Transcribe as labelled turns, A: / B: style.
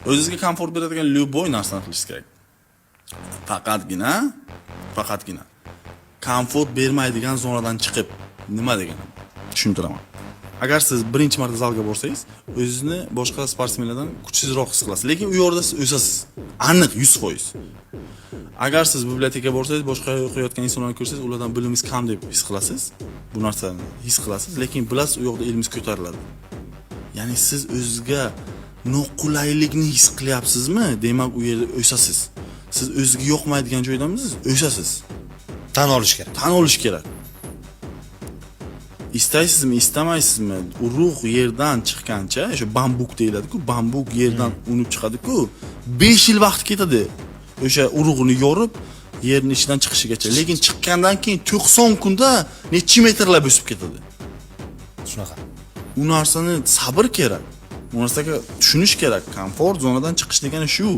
A: O'zingizga komfort beradigan любой narsani qilishingiz kerak. Faqatgina komfort bermaydigan zonadan chiqib. Nima degani? Tushuntiraman. Agar siz birinchi marta zalga borsangiz, o'zingizni boshqa sportsmenlardan kuchsizroq his qilasiz, lekin u yerda siz o'sasiz. Aniq, 100%. Agar siz bibliotekaga borsangiz, boshqa o'qiyotgan insonlarni ko'rsangiz, ulardan bilimingiz kam deb his qilasiz. Bu narsani his qilasiz, lekin bilasiz, u yoqda ilmingiz ko'tariladi. Ya'ni siz o'zizga noqulaylikni his qilyapsizmi, demak, u yerda o'sasiz. Siz o'zizga yoqmaydigan joydamisiz, o'sasiz.
B: Tan olish kerak.
A: Tan olish kerak. Istaysizmi, istamaysizmi, urug' yerdan chiqqancha, o'sha bambuk deyiladi-ku, bambuk yerdan unib chiqadi-ku, 5 yil vaqt ketadi. O'sha urug'ini yorib, yerni ichidan chiqishigacha. Lekin chiqqandan keyin 90 kunda necha metrlab o'sib ketadi.
B: Shunaqa.
A: U narsani sabr kerak. U narsaga tushunish kerak. Komfort zonadan chiqish degani shu.